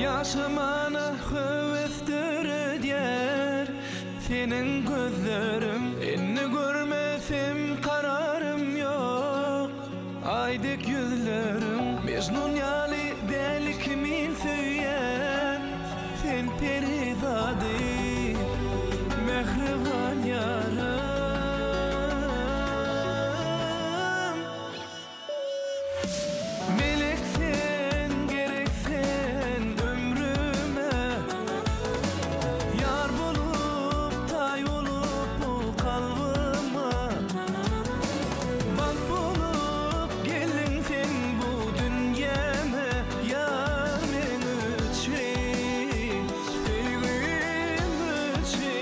Ýaşamana höwes döredýär seniň gözleriň Indi görmesem kararym ýok Aý dek ýüzleriň Mejnun ýaly däli kimin söýýän Sen perizady mähriban ýarym. Melek sen, gerek sen ömrüme Ýar bolup, taý bolup bu kalbyma Bagt bolup geldiň sen bu dünýäme Ýar meň üçin, söýgim üçin.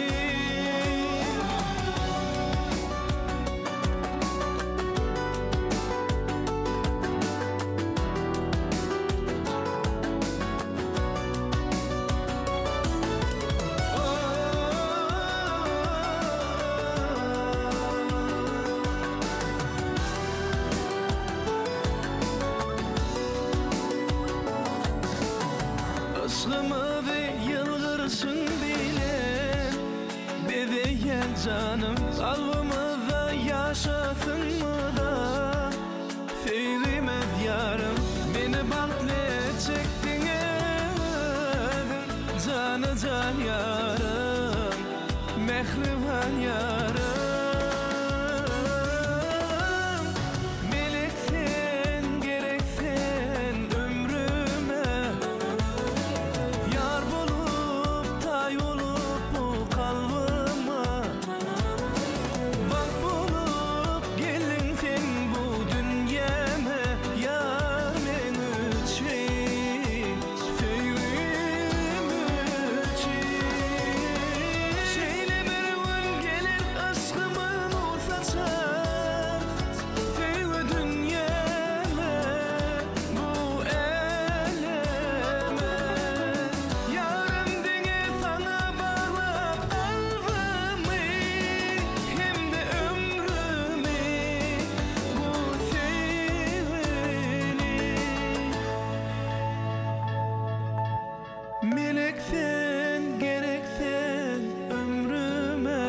Yşgymyzy ýylgyryşyň bilen Bezeýän janym Kalbymyzda ýaşasyn mydam Söýgimiz ýarym Meni bagtly etjek diňe özüň Jana jan ýarym Mähriban ýarym Melek sen gerek sen ömrüme Ýar bolup taý bolup bu kalbyma Bagt bolup geldiň sen bu dünýäme Ýar meň üçin, söýgim üçin Şeýle bir gün geler yşgymyz nur saçar Söýgi dünýäme, bu äleme Ýarym diňe saňa baglap kalbymy Hem-de ömrümi bu söýgini Melek sen, gerek sen ömrüme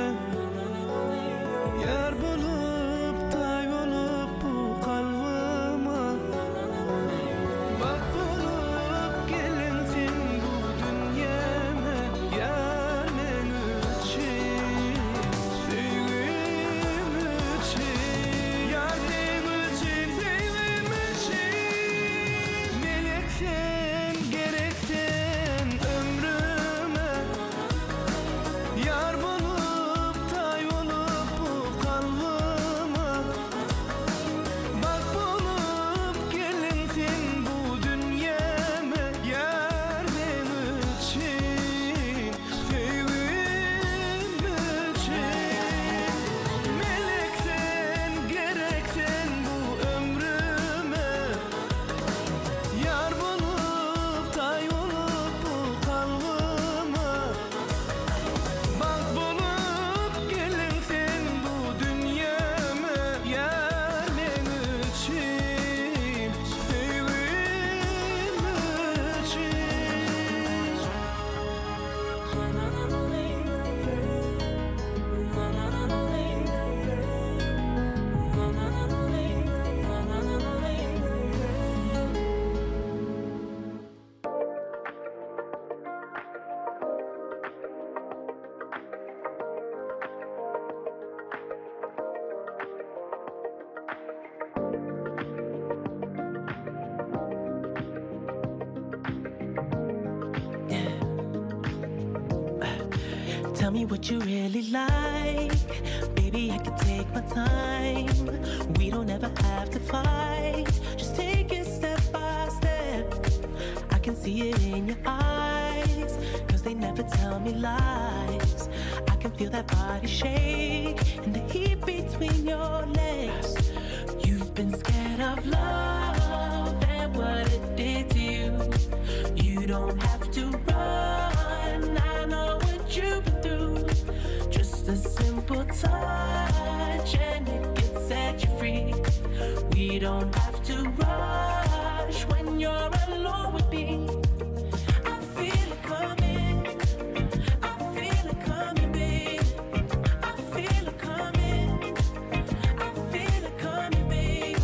Ýar bolup, taý bolup bu kalbyma Bagt bolup geldiň sen bu dünýäme Ýar meň üçin, söýgim üçin Ýar meň üçin, söýgim üçin Melek sen, gerek sen ömrüme Ýar bolup, taý bolup bu kalbyma Bagt bolup geldiň sen bu dünýäme Ýar meň üçin, söýgim üçin Melek sen, gerek sen bu ömrüme Ýar bolup, taý bolup bu kalbyma Bagt bolup geldiň sen bu dünýäme Ýar meň üçin, söýgim üçin. Tell me what you really like. Baby, I can take my time. We don't ever have to fight. Just take it step by step. I can see it in your eyes. Cause they never tell me lies. can feel that body shake and the heat between your legs. You've been scared of love and what it did to you. You don't have to run. I know what you've been through. Just a simple touch and it can set you free. We don't have to rush when you're alone with me. I feel it coming. I feel it coming, babe. I feel it coming. I feel it coming, babe.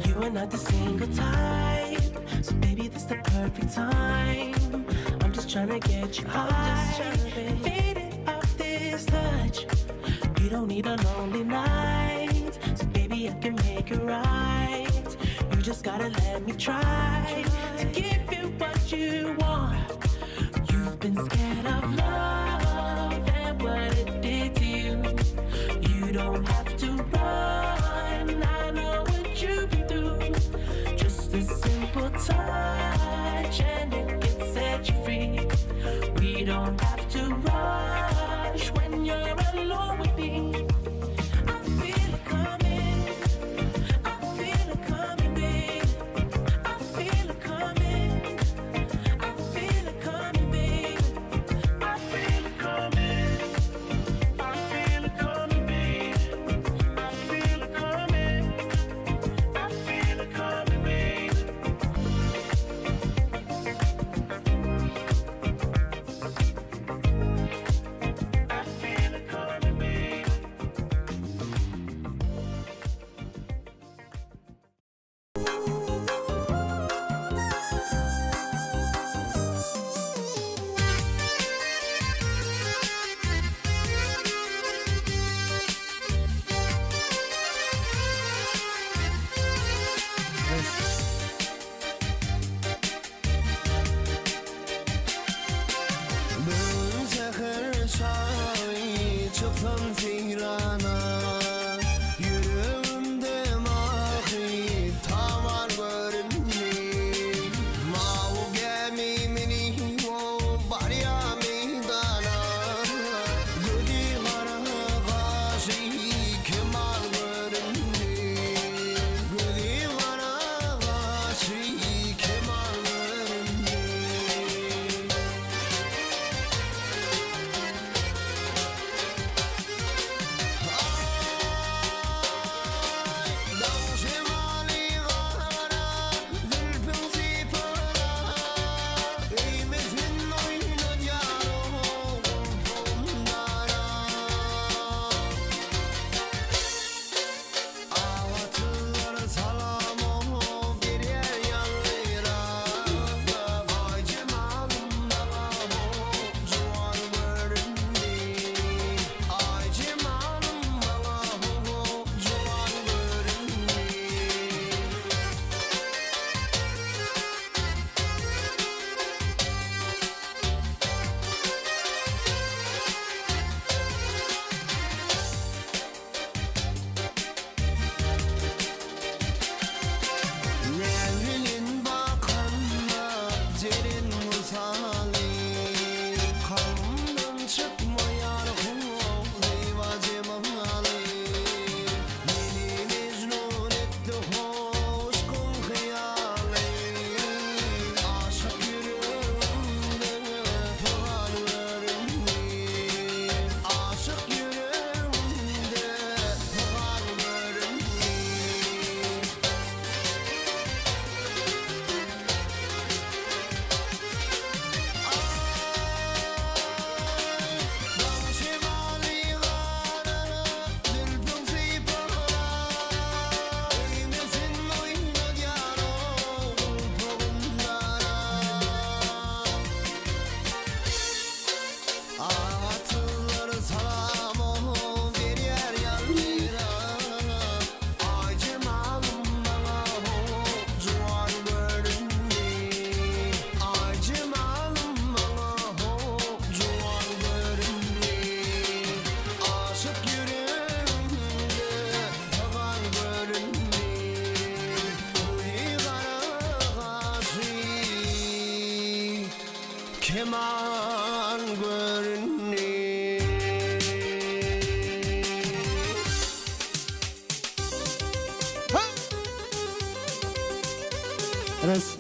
You are not the single type, so baby, this the perfect time. I'm just tryna get you high, faded off this touch. You don't need a lonely night, so baby, I can make it right. You just gotta let me try to give you what you want. You've been scared of love and what it did to you. You don't have to run. I know what you've been through. Just a simple touch and it can set you free. We don't have to rush when you're alone with me. I feel it coming. I feel it coming, babe. I feel it coming. I feel it coming, babe. I feel it coming. I feel it coming, babe. I feel it coming. I feel it coming, babe. I feel it coming, babe. Bu säher çagy çyksam seýrana, Ýüregimde mahy tawar göründi. Mawy gämi meni o barýa meýdana, Gözi gara gaşy kemal göründi. Gözi gara gaşy kemal göründi. Daň şemaly gara, zülpüň sypara, Eýmesin oýnadýar gulpum dara. Awatylar salam berýär ýanlyra, Aý jemalym maňa juwan göründi. Aý jemalym maňa juwan göründi. Näzilin bakanda jerin mysaly, Kalbymdan çykmaýar zyba jemaly. Meni mejnun etdi hoşkun hyýaly, Aşyk ýüregimde pygan göründi. Aşyk ýüregimde pygan göründi. Daň şemaly gara, zülpüň sypara, Eýmesin oýnadýar gulpugym dara. Awatylar salam berýär ýanlyra, Aý jemalym maňa juwan göründi. Aý jemalym maňa juwan göründi. Aşyk ýüregimde pygan göründi. Gözi gara gaşy kemal göründi. Res.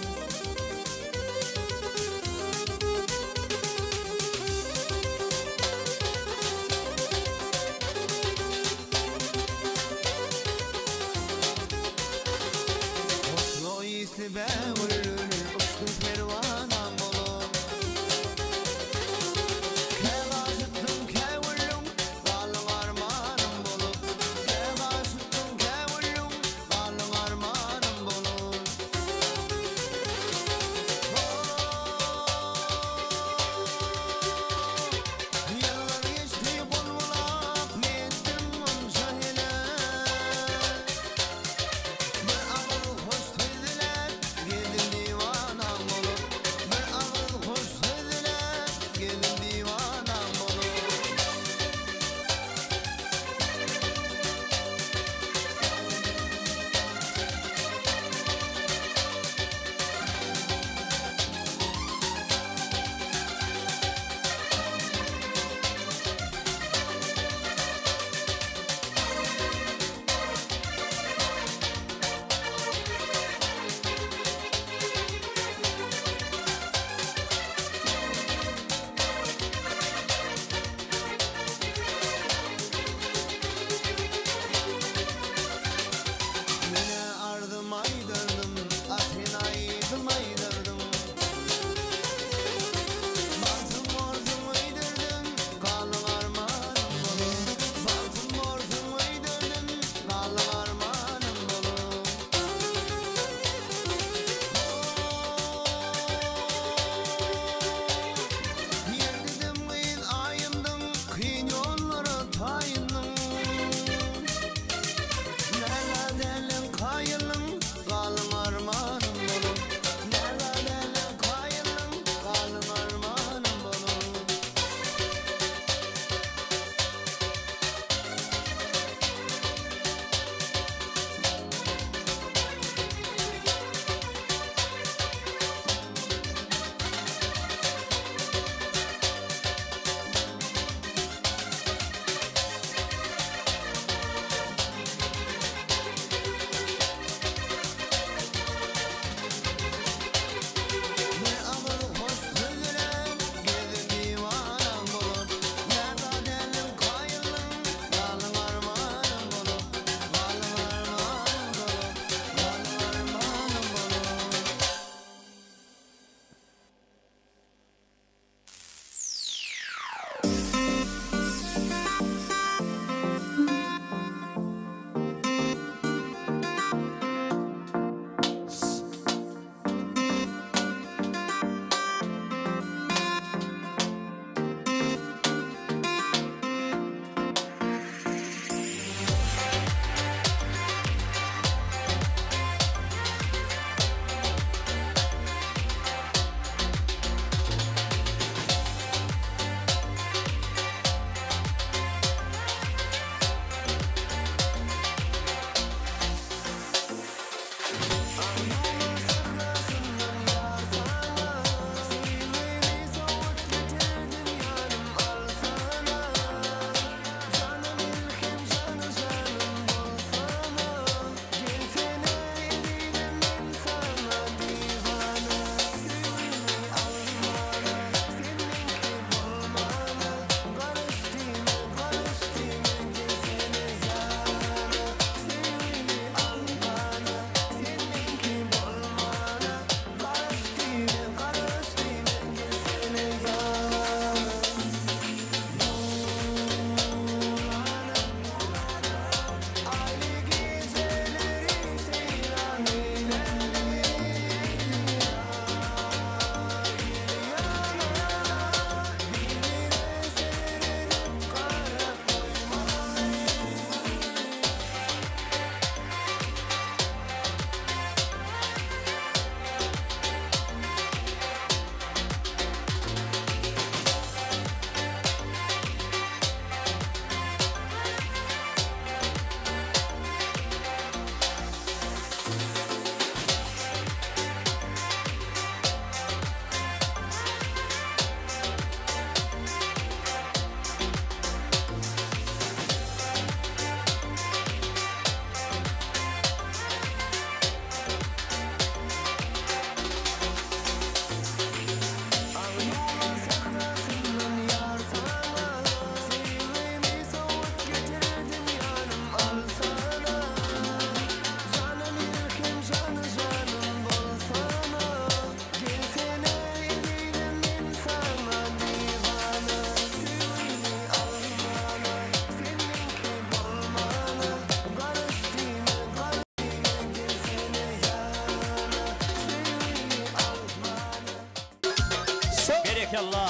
Berekella!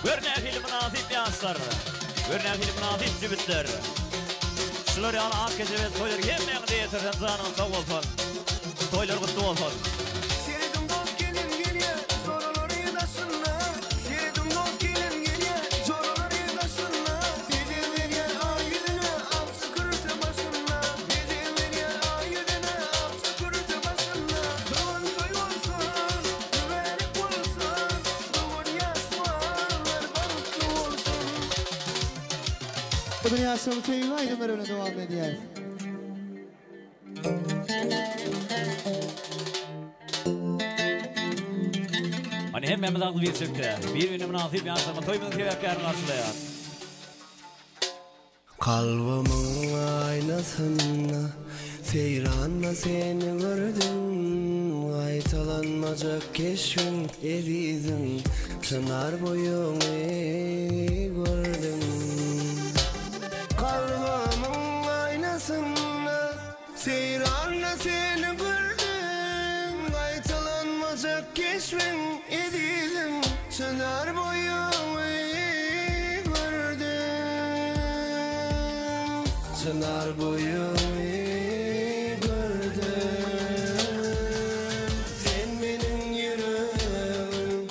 Gör nähili mynasyp ýaşlar! Gör nähili mynasyp jübütler! Şular ýaly ak kejebeli toýlar hemmäňize ýetirsin janyňyz sag bolsun! Toýlar gutly bolsun! Serediň dost gelin gelýär joralary daşynda Serediň dost gelin gelýär joralary daşynda Bezeg berýär aý ýüzüne akja kürte başynda Bezeg berýär aý ýüzüne akja kürte başynda Dogan toý bolsun mübärek bolsun Dogan ýaş ballar bagtly bolsun. Bu dünýä şol söýgi aýdymlary bilen dowam edýär. Hany hemmämiz agzybirçilikde, bir-birine mynasyp ýaşlarymyz toýumyzyň sebäpkärini garşylaýar. Kalbymyň aýnasynda seýranda seni gördüm Gaýtalanmajak keşbiň ezizim çynar boýuňy gördüm. Kalbymyň aýnasynda seýranda seni gördüm Gaýtalanmajak keşbiň ezizim çynar boýuňy gördüm Çynar boýuňy gördüm Sen meniň ýüregim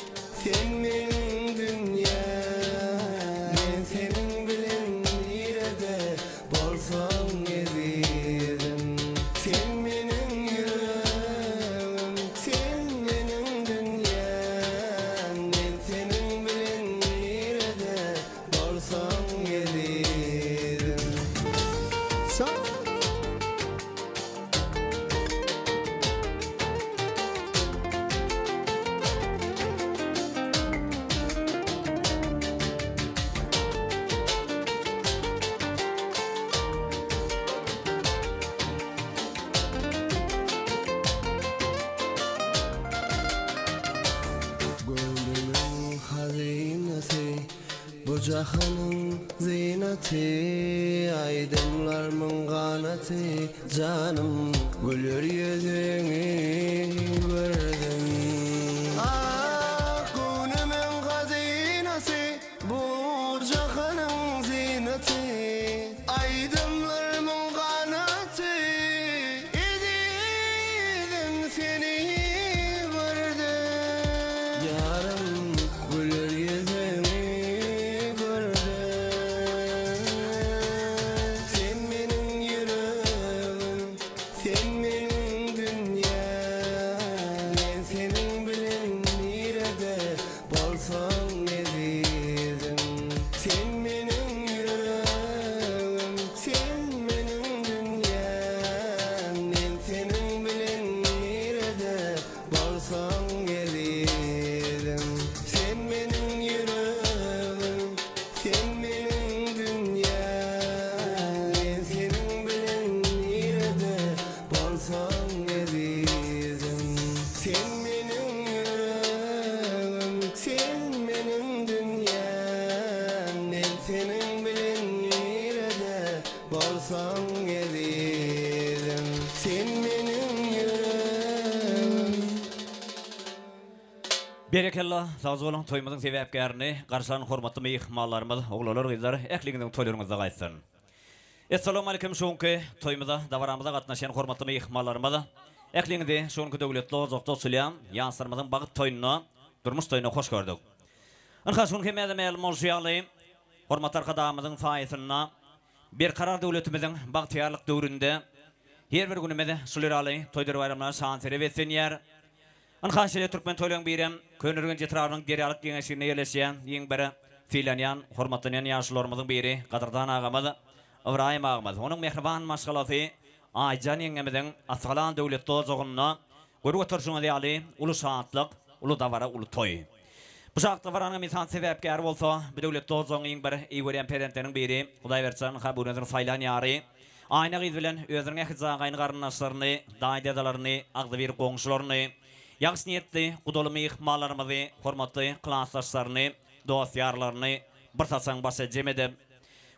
Sen meniň dünýäm Men seniň bilen nirede bolsam ezizim Sen meniň ýüregim Sen meniň dünýäm Men seniň bilen nirede bolsam ezizim. Göwnümiň hazynasy Bu jahanyň zynaty, Aýdymlarmyň ganaty, Janym, güler ýüzüňi gördüm. Ah, göwnümiň hazynasy, Bu jahanyň zynaty, Aýdymlarmyň ganaty, Ezizim, seni gördüm. Ýarym, Güler ýüzüňi gördüm. Sen meniň ýüregim, sen meniň dünýäm. Men seniň bilen nirede bolsam ezizim. Sen meniň ýüregim, sen meniň dünýäm. Men seniň bilen nirede Bolsaň ezizim, sen meniň ýüregim, sen meniň dünýäm. Men seniň bilen nirede bolsam ezizim. Sen meniň ýüregim, sen meniň dünýäm. Men seniň bilen nirede Bolsaň ezizim, sen meniň ýüregim. Berekella, sagja boluň toýumyzyň sebäpkärini garşylan hormatly myhmanlarymyz, oglanlar gyzlar ähliňiziň toýlaryňyzda gaýtsyn. Essalawmalikim şu günki toýumyza dabaramyza gatnaşýan hormatly myhmanlarymyz ähliňizi şu günki döwletli ojakda oçulýan ýaşlarymyzyň bagt toýunda durmuş toýuna hoş gördük. Ynha şu gün hemmäze mälim bolşy ýaly Hormatly Arkadagymyzyň saýasynda Berkarar döwletimiziň bagtyýarlyk döwründe her bir günümiz şular ýaly toýdur baýramlara şan-şere beslenýär. Ynha, şeýle türkmen toýlaryň birem Köneürgenç etrabynyň Derýalyk geňeşliginde ýerleşýän iň bir sylanýan, hormatlanýan ýaşulularymyzyň biri gadyrdan agamyz Ybraýym agamyz, onuň mähriban maşgalasy Aýjan ýeňňemiziň Asgalan döwletli ojagynda Görüp oturyşyňyz ýaly, uly şatlyk, uly dabara, uly toý. Bu şatlyk dabaranyň esasy sebäpkäri bolsa, bu döwletli ojagyň iň bir eý görýän perzentleriniň biri, Hudaýberdijan ha bu gün özüniň saýlan ýary, Aýna gyz bilen özüniň ähli jagaýyn-garyndaşlaryny, daýy-dädalaryny, agzybir goňşularyny, ýagşy niýetli gudaly myhmanlarymyzy, hormatly klasdaşlaryny, dost-ýarlaryny bir saçagyň başa jem edip,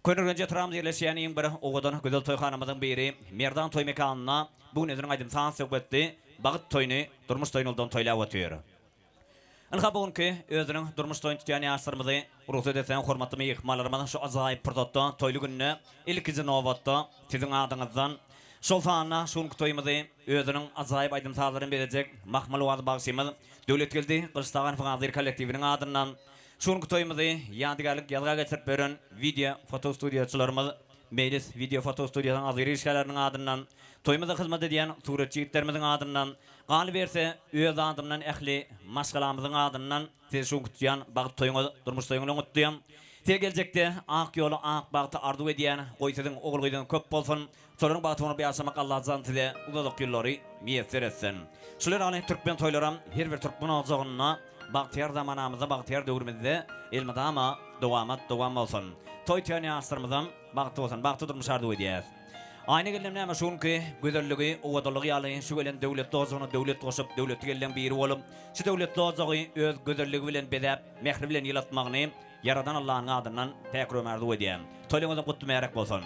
Köneürgenç etrabynda ýerleşýän iň bir owadan gözel toýhanamyzyň biri Merdan toý mekanynda bu gün özüniň aýdym-saz söhbetli Bagt toýuny, durmuş toýuny uldan toýlap otyr. Ynha bu günki özüniň durmuş toýuny tutýan ýaşlarymyzy rugsat etseň hormatly myhmanlarymyz şu ajaýyp pursatda toýly günde ilkinji nobatda siziň adyňyzdan şol sanda şu günki toýumyzy özüniň ajaýyp aýdym-sazlaryny bezejek Mahmal Waz bagşymyz Döwletgeldi Gylyçtaganowyň agzybir kollektiwiniň adyndan şu günki toýumyzy ýadygärlik ýazga geçirip beren wideo foto studiýaçylarymyz Meýlis wideo foto studiýasynyň agzybir işgärleriniň adyndan toýumyza hyzmat edýän suratçy ýigitlerimiziň adyndan Galyberse, öz adymdan ähli maşgalamyzyň adyndan sizi şu gutýan bagt toýuňyz, durmuş toýuňyz bilen gutlaýan. Size geljekde ak ýoly, ak bagty arzuw edýän. Goý siziň ogul-gyzyňyz köp bolsun. Şolaryň bagty bolup ýaşamak Allajan size uzak ýyllary miýesser etsin. Şular ýaly türkmen toýlaram her bir türkmen ojagynda bagtyýar zamanamyzda, bagtyýar döwrümizde elmydama dowamat dowam bolsun. Toý tutýan ýaşlarymyzam bagtly bolsun, bagtly durmuş arzuw edýäs. Aýna gelnem näme şu günki gözelligi, owadanlygy ýaly şu gelen döwletli ojagyna döwlet goşup, döwletli gelneň biri bolup, şu döwletli ojagy öz gözelligi bilen bezäp, mähri bilen ýylatmagyny Ýaradan Allanyň adyndan päk ýüregime arzuw edýän. Toýlaryňyzam gutly mübärek bolsun.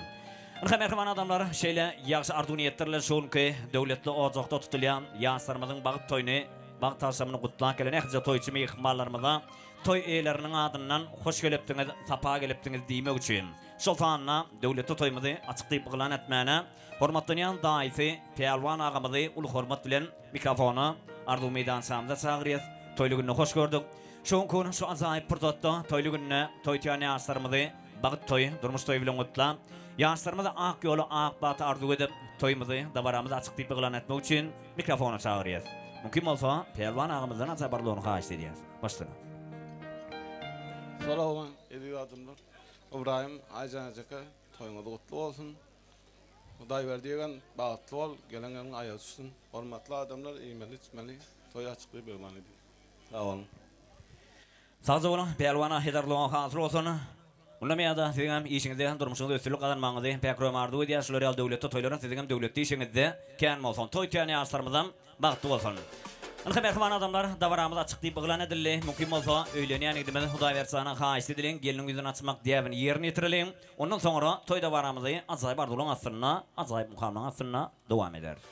Ynha mähriban adamlar, şeýle ýagşy arzuw-niýetler bilen şu günki döwletli ojakda tutulýan ýaşlarymyzyň bagt toýuny, bagt agşamyny gutlap gelen ählije toýçy myhmanlarymyza toý eýeleriniň adyndan hoş gelipdiňiz, sapa gelipdiňiz diýmek üçin, Şol sanda döwletli toýumyzy açyk diýip yglan etmäne hormatlanýan daýysy Pälwan agamyzy uly hormat bilen mikrofona Arzuw meýdançamyza çagyrýas. Toýly günde hoş gördük. Şu günki gün şu ajaýyp pursatda toýly günde toý tutýan ýaşlarymyzy bagt toýy, durmuş toýy bilen gutlap, ýaşlarymyza ak ýoly, ak bagty arzuw edip, toýumyzy, dabaramyzy açyk diýip yglan etmek üçin mikrofona çagyrýas. Mümkin bolsa, Pälwan agamyzdan ajaýyp arzuwyny haýyşt edýäs. Başla. Salam eziz adamlar. Ybraýym Aýjan ejeke toýuňyz gutly bolsun. Hudaýberdi ýegen bagtly bol, gelen gelin aýagy düşsün. Hormatly adamlar iýmeli içmeli toý açyk diýip yglan edýän. Sag boluň. Sagja boluň Pälwana hedarlygyň hasyl bolsun. Mundan beýada siziňem işiňizde durmuşyňyzda üstünlik gazanmagyňyzy päk ýüregime arzuw edýän şular ýaly döwletli toýlaryň siziňem döwletli işiňizde kän bolsun. Toý tutýan ýaşlarymyzam Bagtly bolsun. Ynha mähriban adamlar, dabaramyz açyk diýip yglan edildi. Mümkin bolsa, öýlenýän ýigidimiz Hudaýberdi jana haýyşt edeliň, gelniň ýüzüni açmak däbini ýerine ýetireliň. Ondan soňra toý dabaramyzy ajaýyp arzuwlaryň astynda, ajaýyp mukamlaryň astynda dowam ederis.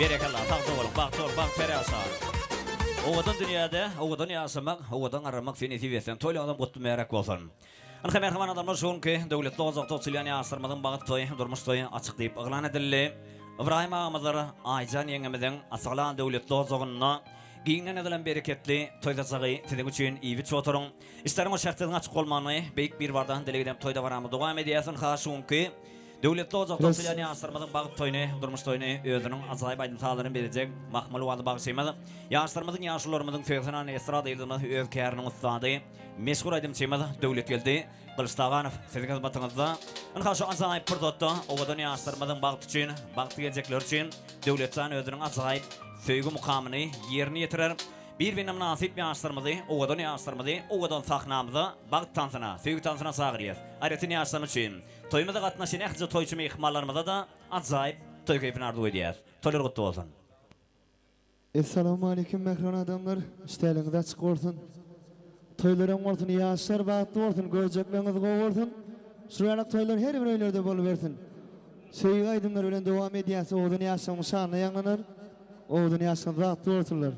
Berekella, sagja boluň, bagtly boluň, bagtyýar ýaşaň. Owadan dünýäde owadan ýaşamak, owadan garramak size nesip etsin. Toýlaryňyzam gutly mübärek bolsun. Ynha mähriban adamlar şu günki döwletli ojakda oturylýan ýaşlarymyzyň bagt toýy, durmuş toýy açyk diýip yglan edildi. Ybraýym agamyzdyr Aýjan ýeňňemiziň asyglan döwletli ojagynda giňden ýazylan bereketli toý saçagy siziň üçin iýip-içip oturyň. Işleriň we şähdiňiziň açyk bolmagyny Beýik Biribardan dileg edip toý dabaramyzy dowam edýäs. Ynha şu günki Döwletli ojakda oturýan ýaşlarymyzyň bagt toýuny, durmuş toýuny özüniň ajaýyp aýdym-sazlaryny bezejek Mahmal Wazy bagşymyz, ýaşlarymyzyň, ýaşulularymyzyň söýgüsini estrada ýyldyzymyz, öz käriniň ussady, meşhur aýdymçymyz Döwletgeldi Gylyçtaganow siziň hyzmatyňyzda. Ynha şu ajaýyp pursatda owadan ýaşlarymyzyň bagty üçin, bagtly geljekleri üçin Döwletjan özüniň ajaýyp söýgi mukamyny ýerine ýetirer. Bir-birine mynasyp ýaşlarymyzy, owadan ýaşlarymyzy owadan sahnamyza bagt tansyna, söýgi tansyna çagyrýas. Aýratyn ýaşlarymyz üçin Toýumyza gatnaşan ählije toýçy myhmanlarymyza-da ajaýyp toý keýpini arzuw edýäs. Toýlar gutly bolsun! Essalawmaleýkim mähriban adamlar işdäliňiz açyk bolsun toýlaryň bolsun ýaşlar bagtly bolsun görjekleriňiz gowy bolsun şular ýalak toýlar her bir öýlerde bolubersin söýgi aýdymlary bilen dowam edýäs owadan ýaşlaryň şanyna ýaňlanar owadan ýaşlar bagtly bolsunlar.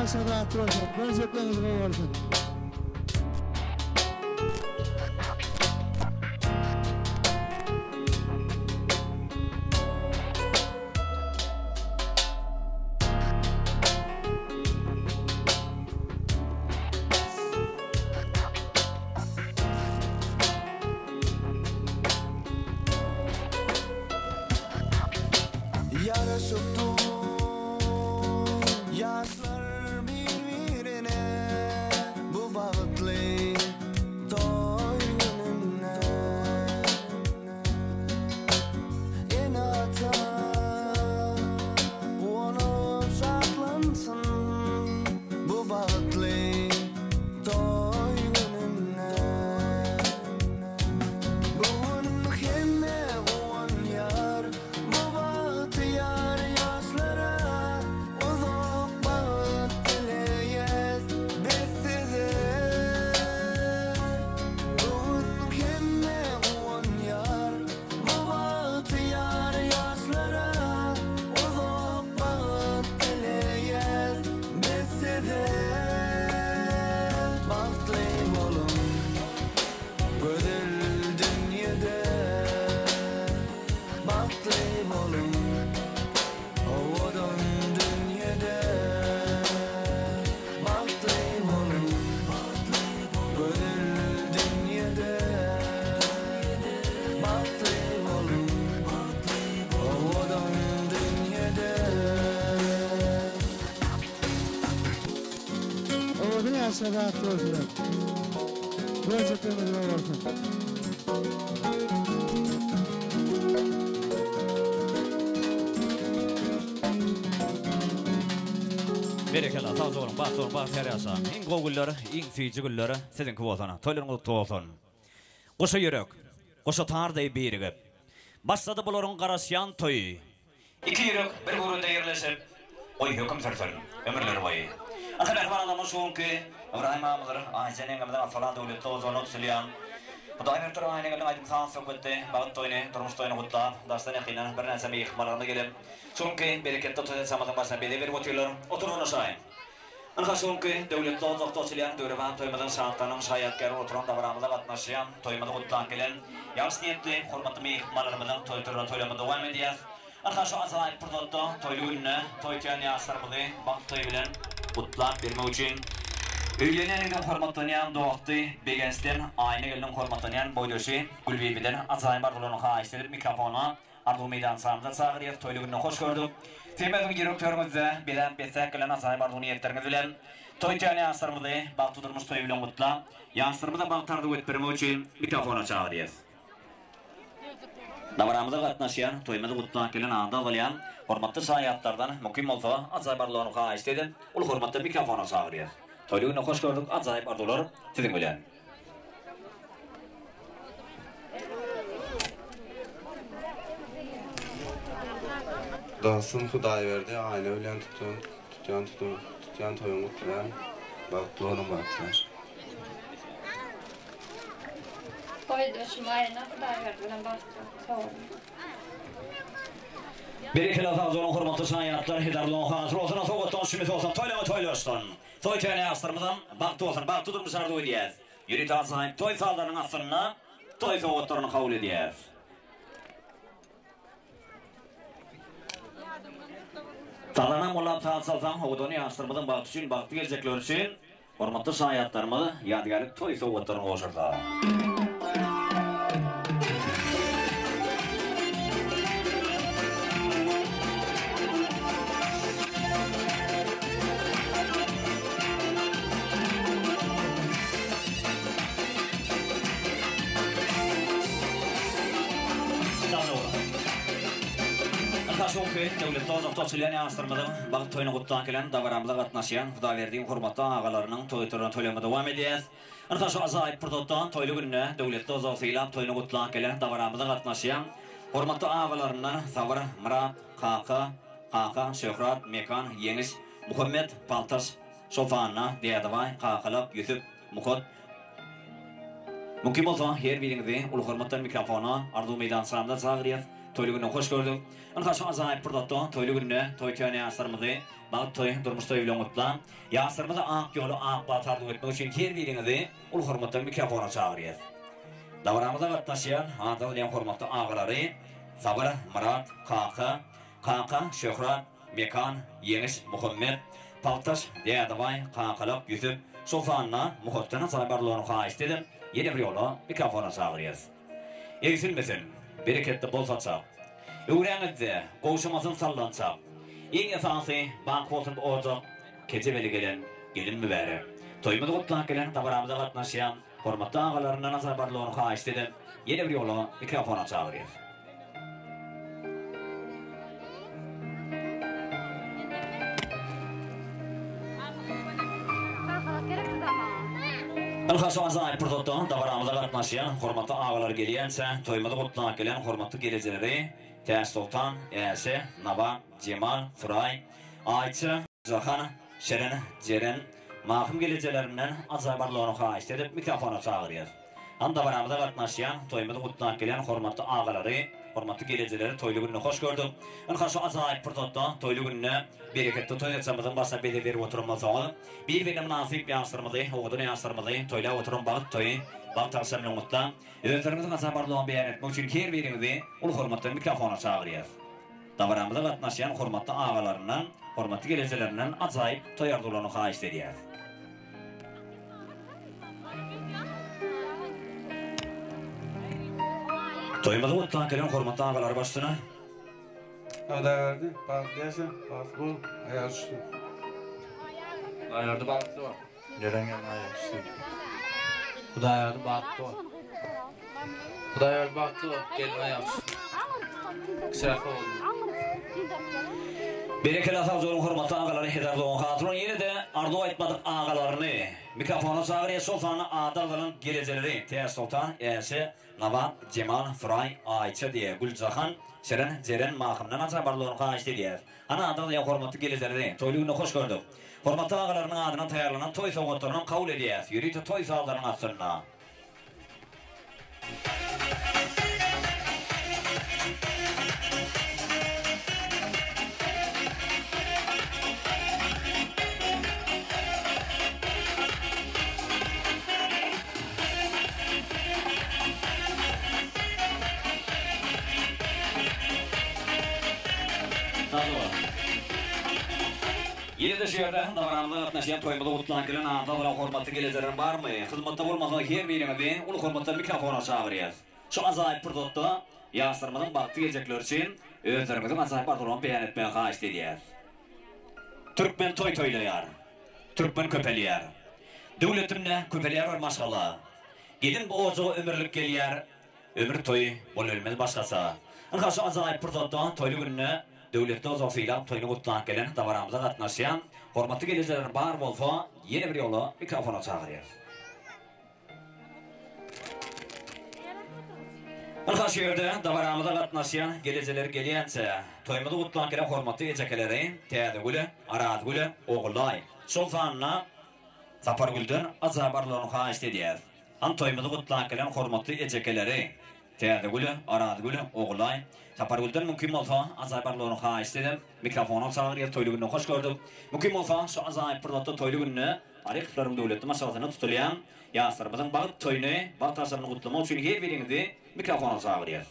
ýaşlar rahat bolsun. Görjekleriňiz gowy bolsun. Ýaraşyp dur ýaşlar bir-birine Bu bagtly toý gününde Ene-ata guwanyp şatlansyn Bu bagtly toý gününde Bu gün hemme guwanýar Bu bagtyýar ýaşlara Uzak bagt dileýäs biz size Bu gün hemme guwanýar Bu bagtyýar ýaşlara Uzak bagt dileýäs biz size Bagtly boluň Gözel dünýede Bagtly boluň Owadan dünýede Bagtly boluň Gözel dünýede Bagtly boluň Owadan dünýede. Owadan ýaşlar rahat bolsunlar. Görjeklerimiz bol bolsun. Berekella sag boluň bagt boluň bagtyýar ýaşaň iň gowy günler iň süýji günler siziňki bolsun toýlaryňyz gutly bolsun goşa ýürek goşa tar deý birigip başlady bularyň garaşýan toýy Iki ýürek bir göwrede ýerleşip, goý höküm sürsün ömürleri boýy. Ata mähriban adamlar şu günki Ybraýym agamyzdyr Aýjan ýeňňemiziň Asala döwletli ojagyna tutulýan Hudaýberdi Aýnageldiň aýdym-saz söhbetli bagt toýuny, durmuş toýuny gutlap, daşdan ýakyndan birnäçe myhmanlarymyz gelip, şu günki bereketli toý saçagymyzyň başyna bezeg berip otyrlar. Oturgyny şaýyn. Ynha şu günki döwletli ojakda açylýan döwrebap toýumyzyň şatlygynyň şaýatkäri oturan dabaramyza gatnaşýan, toýumyzy gutlap gelen ýagşy niýetli hormatly myhmanlarymyzyň toý törüne toýlama dowam edýäs. Ynha şu ajaýyp pursatda toýly günde toý tutýan ýaşlarymyzy bagt toýy bilen gutlap bermek üçin öýlenenligden hormatlanýan dosty Begençden, Aýna gelniň hormatlanýan boýdaşy Gülbibiden ajaýyp arzuwlaryny haýyşt edip mikrofona Arzuw meýdançamyza çagyrýas, toýly günde hoş gördük. Siziň özüň ýürek törüňizde bezäp besläp gelen ajaýyp arzuw niýetleriňiz bilen toý tutýan ýaşlarymyzy bagtly durmuş toýy bilen gutlap, ýaşlarymyza bagt arzuw etdirmek üçin mikrofona çagyrýas. Dabaramyza gatnaşýan, toýumyzy gutlap gelen ady agzalýan hormatly şaýatlardan mümkin bolsa ajaýyp arzuwlaryny haýyşt edip, uly hormatda mikrofona çagyrýas. Toýly günde hoş gördük, ajaýyp arzuwlar siziň bilen. Dostum Hudaýberdi Aýna bilen tutan tutýan tutun tutýan toýuň gutlaýan bagtly boluň bagtly. Toýdaşym Aýna Hudaýberdi bilen bagtly sag boluň. Berekella sag boluň hormatly şaýatlar Hedarly hasyl bolsun sowgatlaň şümesi bolsun toýlaňa toýlaşsyn. Toý töne ýaşlarymyzam bagtly bolsun bagtly durmuş arzuw edýäs. Ýörite ajaýyp toý sazlarynyň astynda toý sowgatlaryny kabul edýäs. Sazanam gollap saz çalsaň owadan ýaşlarymyzyň bagty üçin bagtly geljekleri üçin hormatly şaýatlarymyz ýadygärlik toý sowgatlaryny gowşursa. Döwletli ojakda açylýan ýaşlarymyzyň bagt toýuny gutlap gelen dabaramyza gatnaşýan Hudaýberdiň hormatly agalarynyň toý turan toýlaryna dowam edýäs. Ynha şu ajaýyp pursatda toýly günde döwletli ojagy sylap toýuny gutlap gelen dabaramyza gatnaşýan hormatly agalaryndan Sabyr, Myrat, Kaka, Kaka, Şöhrat, Mekan, Ýeňiş, Muhammet, Paltaş, şol sanda Dädebaý, Kakalak, Ýüsüp, Muhat, Mümkin bolsa her biriňizi uly hormat bilen mikrofona Arzuw meýdançamyza çagyrýas. Toýly günde hoş gördük. Ynha şu ajaýyp pursatda toýly günde toý töän ýaşlarymyzy bagt toýy, durmuş toýy bilen gutlan. Ýaşlarymyza ak ýoly, ak bagt arzuw etmek üçin her biriňizi uly hormatdan mikrofona çagyrýas. Dabaramyza gatnaşýan ady agzalýan hormatly agalary Sabyr, Myrat, Kaka, Kaka, Şöhrat, Mekan, Ýeňiş, Muhammet, Pagtaş, Dädebaý, Kakalyk, Ýüsüp, şol sanda Muhatdan Hasaý barlygyny haýyşt edip, ýene bir ýola mikrofona çagyrýas. Egsilmesin, bereketli bol saçak. Öwräňizde, gowşamasyn sallançak. Iň esasy, baky bolsun bu ojak. Kejebeli gelen, gelin mübärek. Toýumyzy gutlap gelen dabaramyza gatnaşýan hormatly agalaryndan nazar barlygyny haýyşt edip, ýene bir ýola mikrofona çagyrýas. Ynha şu ajaýyp pursatda dabaramyza gatnaşýan hormatly agalar gelýänçä toýumyzy gutlap gelen hormatly gelijileri Täçsoltan, Äşe, Nabat, Jemal, Suraý, Aýça, Jahan, Şirin, Jeren, Mahym gelijelerinden ajaýyp arzuwlaryny haýyşt edip mikrofona çagyrýas. Hany dabaramyza gatnaşýan, toýumyzy gutlap gelen hormatly agalary, hormatly gelijileri toýly günde hoş gördük. Ynha şu ajaýyp pursatda, toýly günde bereketli toý saçagymyzyň başyna bezeg berip oturan bolsaňyz, bir-birine mynasyp ýaşlarymyzy, owadan ýaşlarymyzy toýlap oturan bagt toýy, bagt agşamy bilen gutlap, özleriňiziň ajaýyp arzuwyňy beýan etmek üçin her biriňizi uly hormat bilen mikrofona çagyrýas. Dabaramyza gatnaşýan hormatly agalaryndan, hormatly gelijelerinden ajaýyp toý arzuwlaryny haýyşt edýäris. Toýumyzy gutlap gelen hormatly agalar başsyna. Hudaýberdi, bagtly ýaşa, bagtly bol, aýagy düşsün. Hudaýberdi bagtly bol. Gelen gelin aýagy düşsün. Hudaýberdi bagtly bol. Hudaýberdi bagtly bol, gelin aýagy düşsün. Kiçiräk sowal. Berekella sag boluň hormatly agalary Hezar dogan hatyryn ýene-de arzuw aýtmadyk agalaryny mikrofona çagyrýas şol sanda ady agzalan gelejeleri Täçsoltan, Äşe, Nabat, Jemal, Suraý, Aýça diýe Güljahan, Şirin, Jeren, Mahymdan ajaýyp arzuwlaryny haýyşt edýäs. Ana ady agzaýan hormatly gelejeleri toýly günde hoş gördük. Hormatly agalarynyň adyna taýýarlanan toý sowgatlarynam kabul edýäs ýörite toý sazlarynyň astynda. Ýene-de şu ýerde dabaramyza gatnaşýan toýumyzy gutlan gelen agza bolan hormatly gelejeler barmy? Hyzmatda bolmasa her biriňizi uly hormatdan mikrofona çagyrýas. Şu ajaýyp pursatda ýaşlarymyzyň bagtly geljekleri üçin özleriňiziň ajaýyp arzuwlaryňyzy beýan etmegi haýyşt edýäs. Türkmen toý toýlaýar. Türkmen köpelýär. Döwletimde köpelýär bir maşgala. Gelin bu ojaga ömürlik gelýär. Ömür toýy bolubilmez başgaça. Ynha şu ajaýyp pursatda toýly günde döwletli ojagy sylap toýuny gutlap gelen dabaramyza gatnaşýan hormatly gelijiler bar bolsa ýene bir ýola mikrofona çagyrýas. Ynha şu ýerde dabaramyza gatnaşýan gelijiler gelýänçä toýumyzy gutlap gelen hormatly ejekeleri Täzegül, Arazgül, Ogulaý, şol sanda Sapargülden ajaýyp arzuwlaryny haýyşt edýäs. Han toýumyzy gutlap gelen hormatly ejekeleri Täzegül, Arazgül, Ogulaý, Sapargülden mümkin bolsa ajaýyp arzuwlaryny haýyşt edip mikrofona çagyrýas toýly günde hoş gördük. Mümkin bolsa şu ajaýyp pursatda toýly günde Arykowylaryň döwletli maşgalasynda tutulýan ýaşlarymyzyň bagt toýuny, bagt agşamyny gutlamak üçin her biriňizi mikrofona çagyrýas.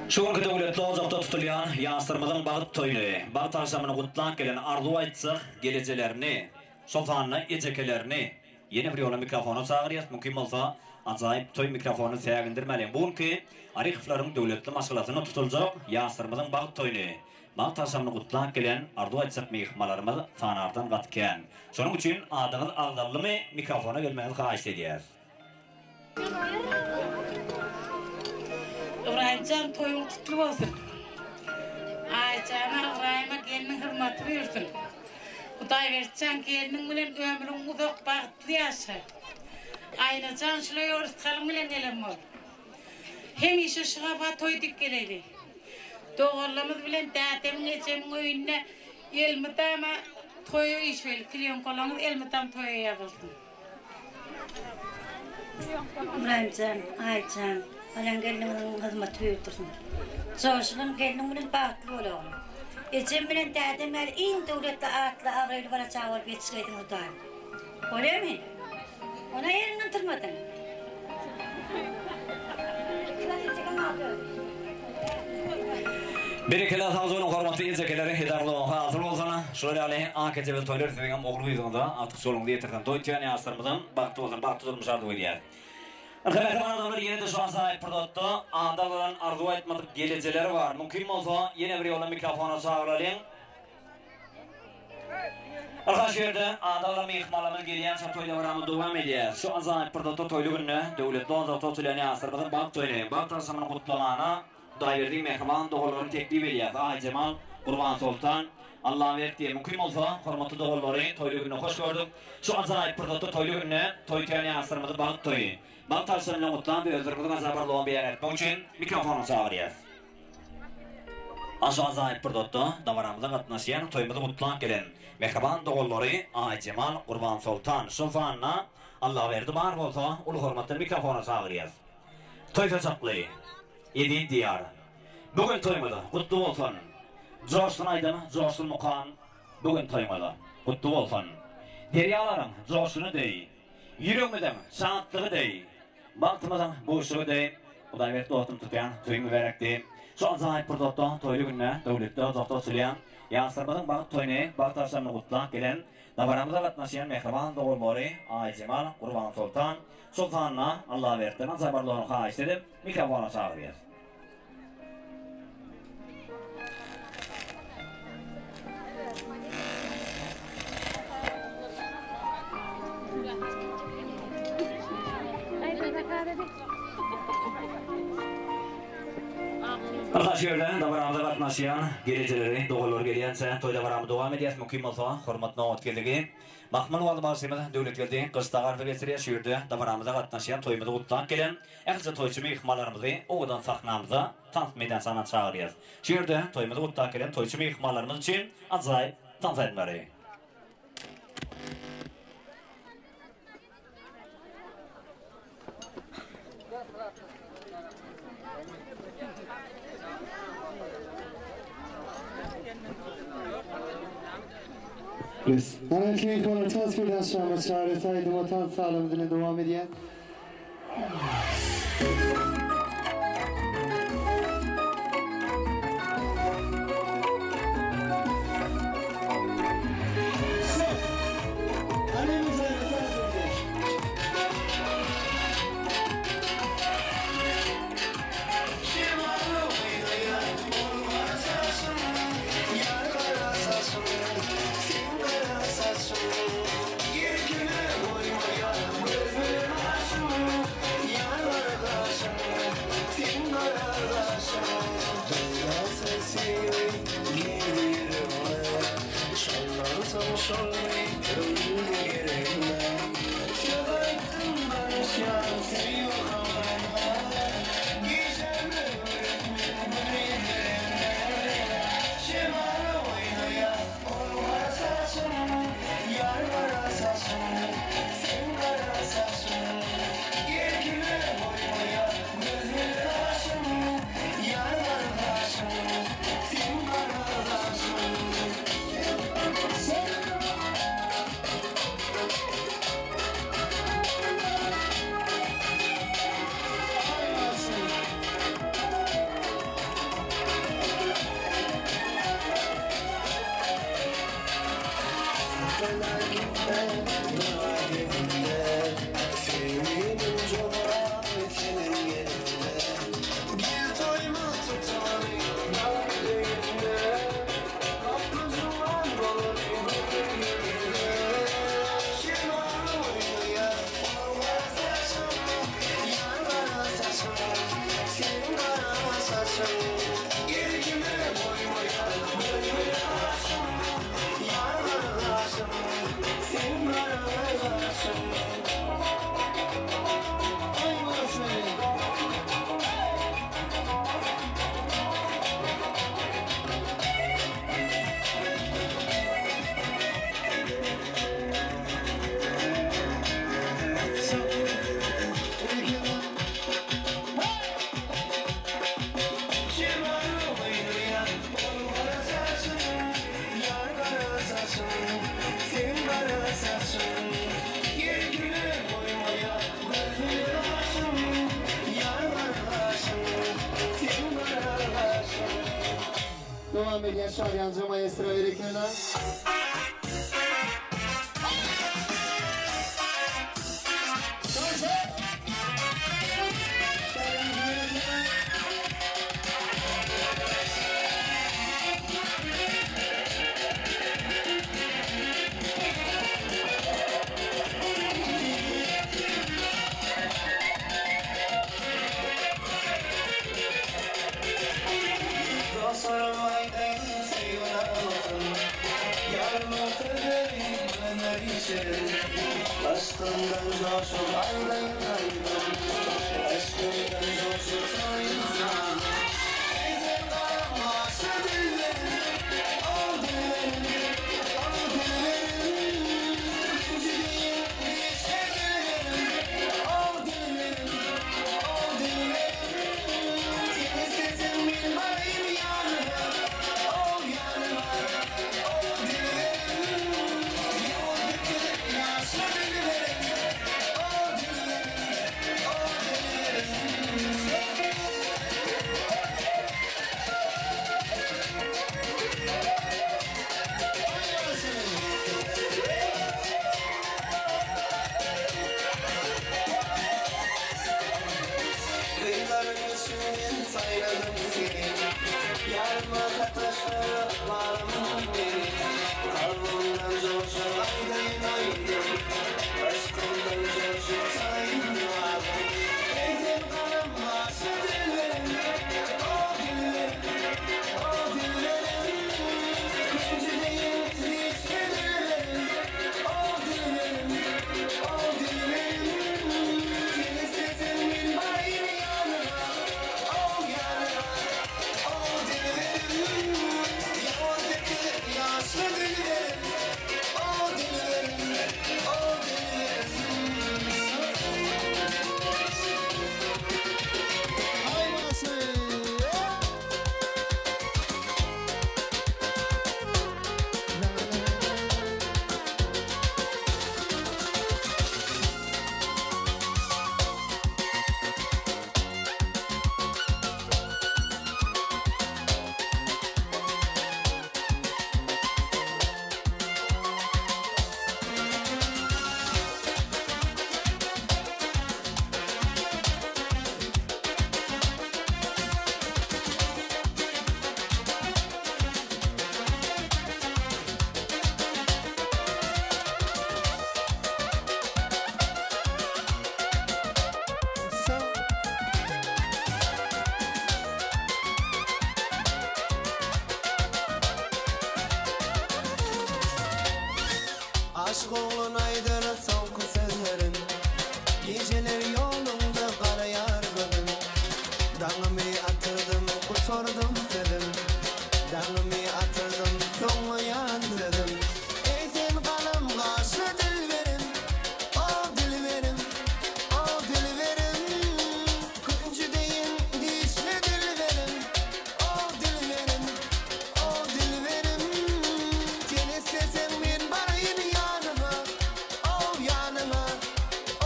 Şu günki döwletli ojakda tutulýan ýaşlarymyzyň bagt toýuny, bagt agşamyny gutlap gelen arzuw aýtjak gelejelerini, şol sanda ejekelerini ýene bir ýola mikrofona çagyrýas. Mümkin bolsa, ajaýyp toý mikrofonyny sägindirmäliň. Bu günki Arykowylaryň döwletli maşgalasynda tutuljak ýaşlarymyzyň bagt toýuny, bagt agşamyny gutlap gelen arzuw aýtjak myhmanlarymyz sanardan gaty kän. Şonuň üçin adyňyz agzaldymy mikrofona gelmegiňizi haýyşt edýäris. Ybraýymjan toýuň gutly bolsun. Aýjana Ybraýyma gelniň hyzmaty buýursyn. Hudaýberdijan gelniň bilen ömrüň uzak bagtly ýaşa. Aýnajan şulaý rysgalyň bilen gelen bol. Hemişe şygaba toý dik geleýli. Doganlarymyz bilen dädemiň ejemiň öýünde. Elmydama toýa üýşmeli klýonkalaryňyz elmydam toýa ýazylsyn. Ybraýymjan, Aýjan, alan gelniňiziň hyzmaty buýurdyrsyn. Joşulan gelniň bilen bagtly bol oglum. Ejem bilen dädem ýaly iň döwletli atly abraýly bala çaga bolup ýetişgeýdiň Hudaýym. Bolýamy? Ona ýeriňden turmadyň. Berekella sag boluň hormatly ejekeler hedarlygyň hasyl bolsun şular ýaly ak ejebel toýlar siziňem ogul gyzyňyza artyk joluňyzy ýetirsin toý tutýan ýaşlarymyzam bagtly bolsun bagtly durmuş arzuw edýäs. Ynha mähriban adamlar ýene-de şu ajaýyp pursatda ady agzalan arzuw aýtmadyk gelejeler bar mümkin bolsa ýene bir ýola mikrofona çagyralyň. Ynha şu ýerde adagly myhmanlarymyz gelýänçä toý dabaramyz dowam edýär. Şu ajaýyp pursatda toýly günde döwletli ojakda oturýan ýaşlarymyzyň bagt toýuny, bagt agşamyny gutlamana Hudaýberdi mähriban doganlaryny teklip edýäris. Aýjemal, Gurbansoltan, Allaberdi, mümkin bolsa, hormatly doganlary toýly günde hoş gördük. Şu ajaýyp pursatda toýly günde toý tutýan ýaşlarymyzy bagt toýy, bagt agşamy bilen gutlap, özlerimiziň ajap arzuwyny beýan etmek üçin mikrofona çagyrýarys. Aşa ajaýyp pursatda dabaramyza gatnaşýan, toýumyzy gutlap gelen mähriban doganlary Aýjemal, Gurbansoltan, şol sanda Allaberdi bar bolsa uly hormat bilen mikrofona çagyrýas. Toý saçakly, eziz Diýar. Bu gün toýumyz gutly bolsun! Joşsun aýdym, joşsun mukam, Bu gün toýumyz gutly bolsun! Derýalaryň joşguny deý, Ýüregimiziň şatlygy deý, Bagtymyzyň buşlugy deý, Hudaýberdi dostum tutýan toýuň mübärek deý. Şu ajaýyp pursatda, toýly günde, döwletli ojakda açylýan ýaşlarymyzyň bagt toýuny, bagt agşamyny gutlap gelen, dabaramyza gatnaşýan mähriban doganlary Aýjemal, Gurbansoltan, şol sanda Allabertden ajabarlaryny haýyşt edip, mikrofona çagyrýas. Ynha şu ýerden dabaramyza gatnaşýan gelijileri, doganlary gelýänçä toý dabaramyzy dowam edýäs. Mümkin bolsa, hormat nobat gezegi Mahmal Wally bagşymyz Döwletgeldi Gylyçdagarowa geçirýär. Şu ýerde dabaramyza gatnaşýan, toýumyzy gutlap gelen Ählije toýçy myhmanlarymyzy owadan sahnamyza, tans meýdançasyna çagyrýarys. Şu ýerde toýumyzy gutlap gelen toýçy myhmanlarymyz üçin ajaýyp tans aýdymlary. Ana ilki tans meýdançamyz çagrysy aýdyma tans salamyz bilen dowam edýär. dowam edýär Şadyýanja maestro berekella. Aşk oğlun aydın soňky sözlerin Geceler yolunda qarayar gözüm Daňymy atyrdım, gutardym sözüm Daňymy atyrdım, soňlaýan sözüm Ey sen galam gaşly dilberim O dilberim, o dilberim Künji deýin dişli dilberim O dilberim, o dilberim Sen istesen men baraýyn ýanyňa O ýanyňa,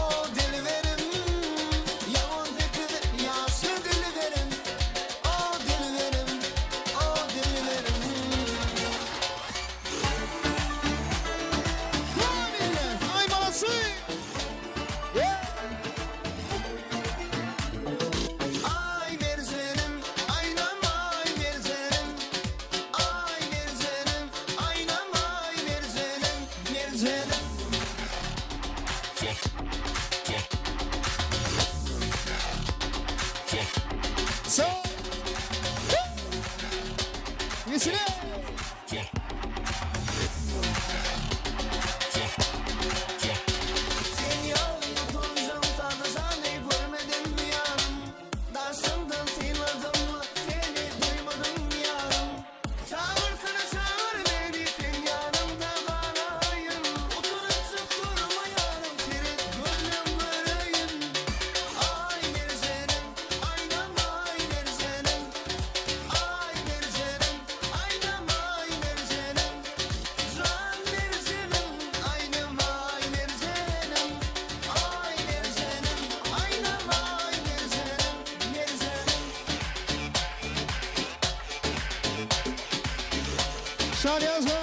o dilberim Ya 18 ýaşly dilberim O dilberim, o dilberim Ay balasy! Ay mercenim, aynam ay mercenim Ay mercenim, aynam ay mercenim, mercenim So. Ýesine! Sen yalnız sadece görmedim yarım Daşımdan sıladım seni duymadım yarım Çağırsana çağır beni sen yanımda kalayım Oturup durma yarım seni gönlüm göreyim Ay mercenim, aynam ay mercenim Ay mercenim, aynam Şanyýazow.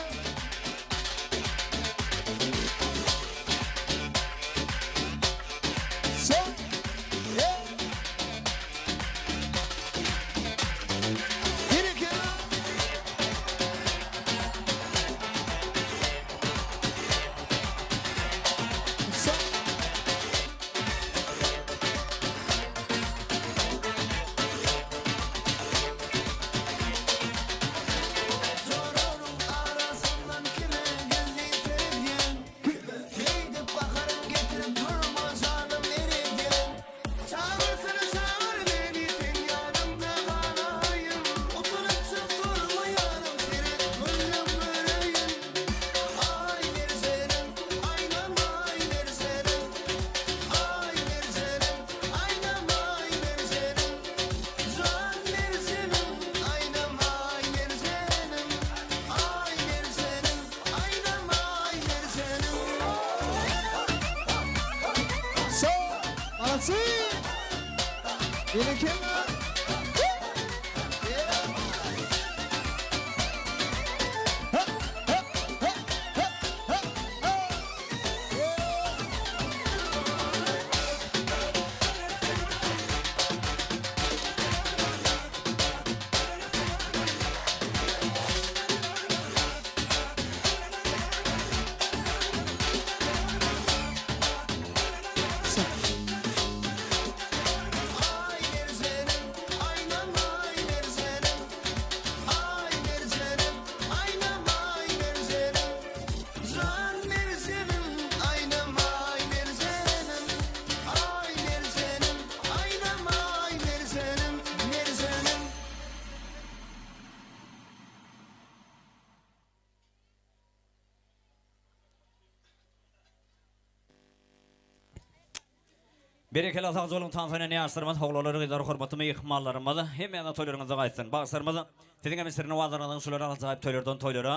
Berekella sag boluň tans oýnan ýaşlarymyz, oglanlar gyzlar hormatly myhmanlarymyz hemmäňiziň toýlaryňyzda gaýtsyn. Bagşlarymyz siziň hem sirli owazlaryňyzyň şular ajaýyp toýlardan toýlara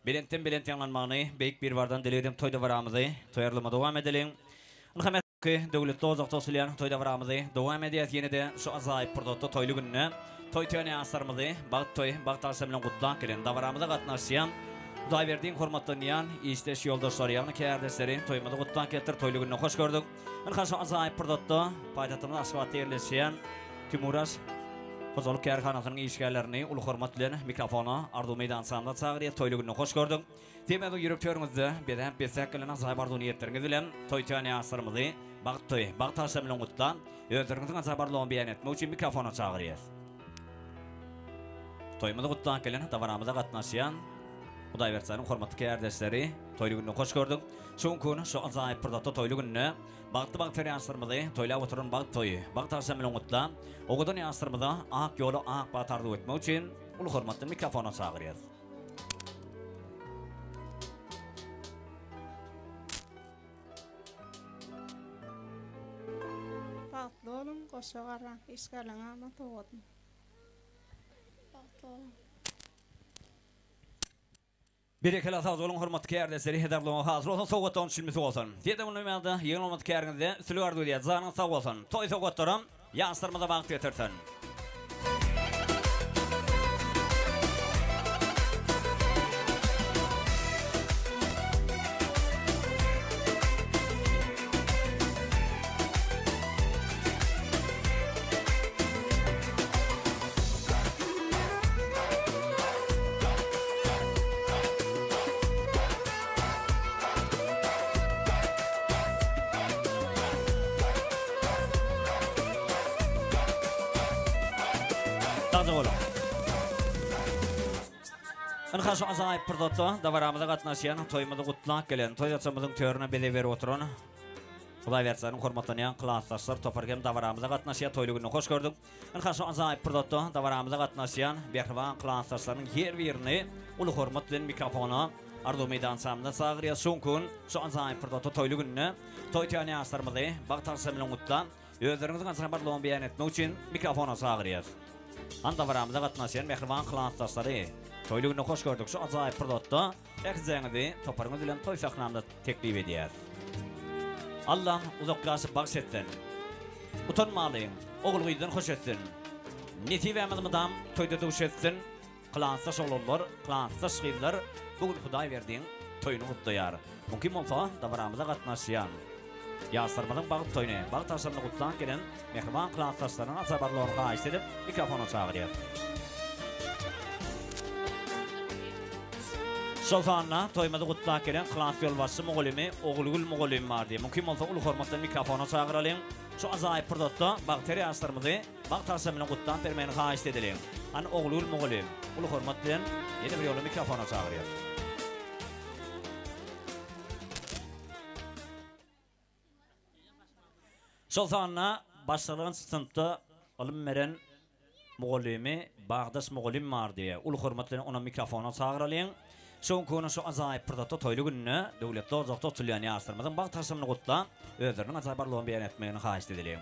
belentden belent ýaňlanmagyny beýik Biribardan dileg edip toý dabaramyzy toý arzuwyma dowam edeliň. Ynha Ki döwletli ojakda osulýan toý dabaramyzy dowam edýäs ýene-de şu ajaýyp pursatda toýly günde toý toýan ýaşlarymyzy bagt toý, bagt agşamy bilen gutlap gelen dabaramyza gatnaşýan Hudaýberdiň hormatlanýan işdeş ýoldaşlary ýagny kärdeşleri toýumyzy gutlap gelipdir toýly günde hoş gördük. Ynha şu ajaýyp pursatda paýtagtymyz Aşgabatda ýerleşýän Timuraş hojalyk kärhanasynyň işgärlerini uly hormat bilen mikrofona arzuw meýdançamyza çagyrýas toýly günde hoş gördük. Hemmäňiziň ýürek törüňizde bezäp besläp gelen ajaýyp arzuw-niýetleriňiz bilen toý toýan ýaşlarymyzy Bagt toýy, bagt agşamy bilen gutlap, özleriňiziň ajaýyp arzuwyny beýan etmek üçin mikrofona çagyrýas. Toýumyzy gutlap gelen dabaramyza gatnaşýan Hudaýberdiçanyň hormatly kärdeşleri, toýly günde hoş gördük. Şu günki gün şu ajaýyp pursatda toýly günde bagtly bagtyýar ýaşlarymyzy toýlap oturan bagt toýy, bagt agşamy bilen gutlap, owadan ýaşlarymyza ak ýoly ak bagt arzuw etmek üçin uly hormat bilen mikrofona çagyrýas. Bagtly boluň goşa garraň işgärleň adyna sowgadym. Bagtly boluň. Berekella sag boluň hormatly kärdeşler hedarlygyňyz hasyl bolsun sowgatlaryň çülmüsi bolsun. Size mundan ýa-da ýyl hormatly käriňizde üstünlik arzuw edýäs janyňyz sag bolsun toý sowgatlaram Ýaşlarymyza bagt getirsin. Sagja boluň. Ynha şu ajaýyp pursatda dabaramyza gatnaşýan, toýumyzy gutlap gelen, toý açamyzyň törüne bezeg berip oturan Hudaýberdiçanyň hormatlanýan klasdaşlar topary hem dabaramyza gatnaşýar. Toýly gününi hoş gördük. Ynha şu ajaýyp pursatda dabaramyza gatnaşýan mähriban klasdaşlaryň her birini uly hormat bilen mikrofona Arzuw meýdançamyza çagyrýas. Şu günki gün şu ajaýyp pursatda toýly günde toý toýan ýaşlarymyzy bagt agşamy bilen gutlap, özleriňiziň ajaýyp arzuwyňy beýan etmek üçin mikrofona çagyrýas. Han dabaramyza gatnaşýan mähriban klasdaşlary toýly günde hoş gördük. Şu ajaýyp pursatda ählijeňizi toparyňyz bilen toý sahnamyza teklip edýäs. Allam uzak ýaşy bagş etsin. Utanmalyň, ogul-gyzdan hoş etsin. Nesibämiz mydam toýda duş etsin. Klasdaş oglanlar, klasdaş gyzlar bu gün Hudaýberdiň toýuny gutlaýar. Mümkin bolsa, dabaramyza gatnaşýan ýaşlarymyzyň bagt toýuny, bagt agşamyny gutlap gelen mähriban klasdaşlarynyň ajabarlaryny haýyşt edip, mikrofona çagyrýas. Şol sanda toýumyzy gutlap gelen klas ýolbaşçy mugallymy Ogulgül mugallym bardy. Mümkin bolsa uly hormat bilen mikrofona çagyralyň. Şu ajaýyp pursatda bagtyýar ýaşlarymyzy bagt agşamy bilen gutlap bermegini haýyşt edeliň. Hany Ogulgül mugallym, uly hormat bilen ýene bir ýola mikrofona çagyrýas. Şol sanda başlangyç synpda ylym beren mugallymy Bagdaş mugallym bardy. Uly hormat bilen onam mikrofona çagyralyň. Şu günki günüň şu ajaýyp pursatda toýly günde döwletli ojakda oturylýan ýaşlarymyzyň bagt agşamyny gutlap, özleriniň ajaýyp arzuwyny beýan etmegini haýyşt edeliň.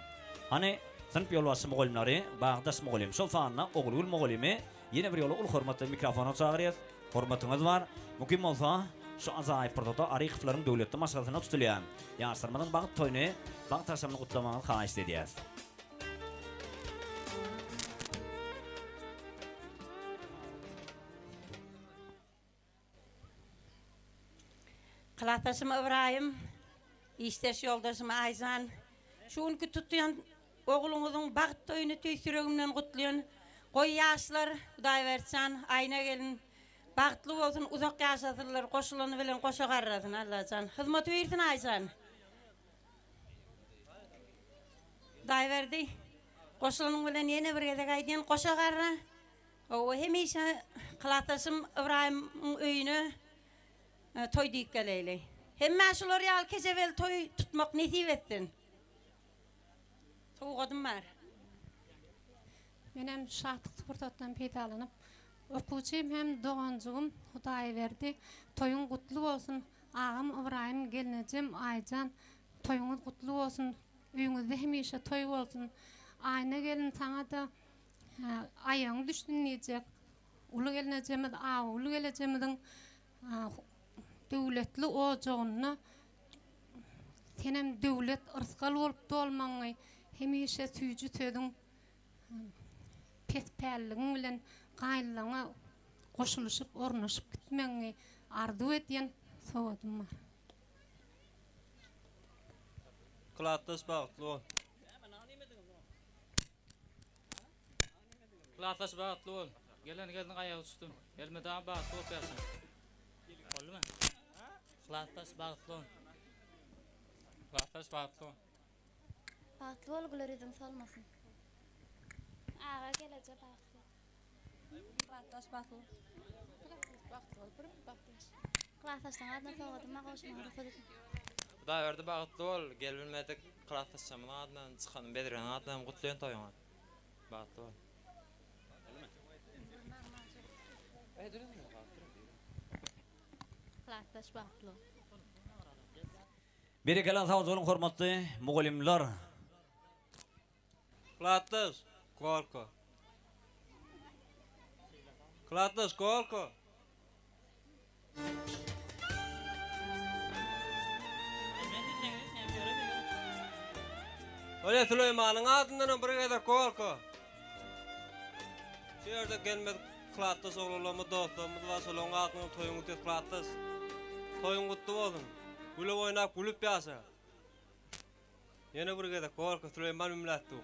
Hany, synp ýolbaşçy mugallymlary Bagdaş mugallym, şol sanda Ogulgül mugallymy ýene bir ýola uly hormat bilen mikrofona çagyrýas. Hormatyňyz bar. Mümkin bolsa, şu ajaýyp pursatda Arykowlaryň döwletli maşgalasynda tutulýan ýaşlarymyzyň bagt toýuny, bagt agşamyny gutlamagyňyzy haýyşt edýäs. Klasdaşym Ybraýym, işdeş ýoldaşym Aýjan, şu günki tutýan ogluňyzyň bagt toýuny tüýs ýüregimden gutlaýan. Goý ýaşlar, Hudaýberdijan, Aýna gelin bagtly bolsun, uzak ýaşasynlar, goşulany bilen goşa garrasyn Allajan. Hyzmaty bersin Aýjan. Hudaýberdi, goşulanyň bilen ýene bir gezek aýdýan, goşa garra. Hawa, hemişe klasdaşym Ybraýymyň öýüne toý diýip geleýli. Hemmä şular ýaly kejebeli toý tutmak nesip etsin. Sowgadym bar. Menem şatlykly pursatdan peýdalanyp, okuwçym hem doganjygym Hudaýberdi, toýuň gutly bolsun, agam Ybraýym, gelnejem Aýjan, toýuňyz gutly bolsun, öýüňizde hemişe toý bolsun. Aýna gelin saňa-da Aýagyň düşsün diýjek. Uly gelnejemiz Awuly gelejemiziň döwletli ojagynda senem döwlet yrsgal bolup dolmagyňy, hemişe süýji sözüň, pespälligiň bilen gaýynlaryňa goşulyşyp, ornaşyp gitmegiňi arzuw edýän sowadym bar. Klasdaş bagtly bol. Klasdaş bagtly bol. Gelen gelniň aýagy düşsün. Elmydama bagtly bolup ýaşa. Boldumy? Klasdaş bagtly bol. Klasdaş bagtly bol. Bagtly bol güler ýüzüň solmasyn. Aga geleje bagtly bol. Klasdaş bagtly bol. Klasdaş bagtly bol. Bir bagtly. Klasdaşlaryň adyna sowgadyma gowşurmaga rugsat ediň. Hudaýberdi bagtly bol. Gelibilmedik klasdaşlarymyzyň adyndan çykanym Bedreniň adyndan gutlaýan toýuňy. Bagtly bol. Klasdaş bagtly bol. Berekella sag boluň hormatly mugallymlar. Klasdaş gorka. Klasdaş gorka. Olýa Süleýmanyň adyndanam bir gezek gorka. Şu ýerde gelmez klasdaş oglanlarymyz, dostlarymyz bar, şolaryň adyndan toýuň gutly klasdaş. Toýuň gutly bolsun. Gülüp oýnap, gülüp ýaşa. Ýene bir gezek gorka Süleýman ümlätdi.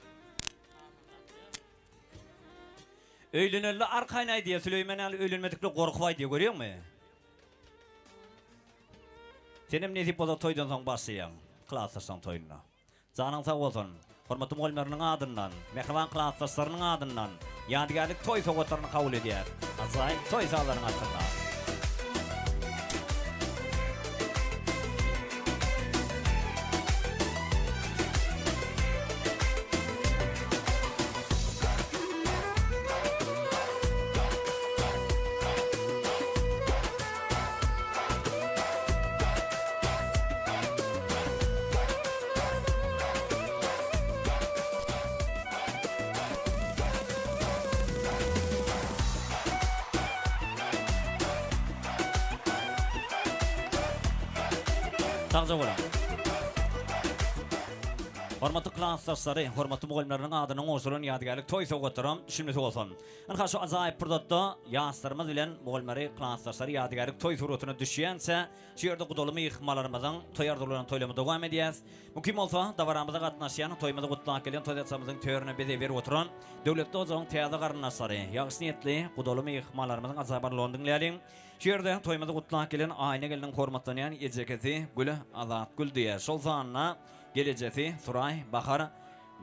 Öýleneli arkaýyn aýdýa Süleýman ýaly öýlenmedikler gorkup aýdýa görýäňmi? Senem nesip bolsa toýdan soň başlaýaň klasdaşlaň toýuna. Janyň sag bolsun. Hormatly mugallymlarynyň adyndan, mähriban klasdaşlarynyň adyndan ýadygärlik toý sowgatlaryny kabul edýär. Ajaýyp toý sazlaryň astynda. Sagja boluň. Hormatly klasdaşlary, hormatly mugallymlarynyň adyna goşulan ýadygärlik toý sowgatlaram düşünmesi bolsun. Ynha şu ajaýyp pursatda ýaşlarymyz bilen mugallymlary, klasdaşlary ýadygärlik toý suratyna düşýänçä şu ýerde gudaly myhmanlarymyzyň toý arzuwlaryny toýlama dowam edýäs. Mümkin bolsa, dabaramyza gatnaşýan, toýumyzy gutlap gelen toý açamyzyň törüne bezeg berip oturan Döwletli ojagyň täze garyndaşlary, ýagşy niýetli gudaly myhmanlarymyzyň ajaýyp arzuwlaryny diňläliň. Şu ýerde toýumyzy gutlap gelen Aýna gelniň hormatlanýan ejekesi Gül Azatgül diýýär. Şol sanda gelejesi Suraý, Bahar,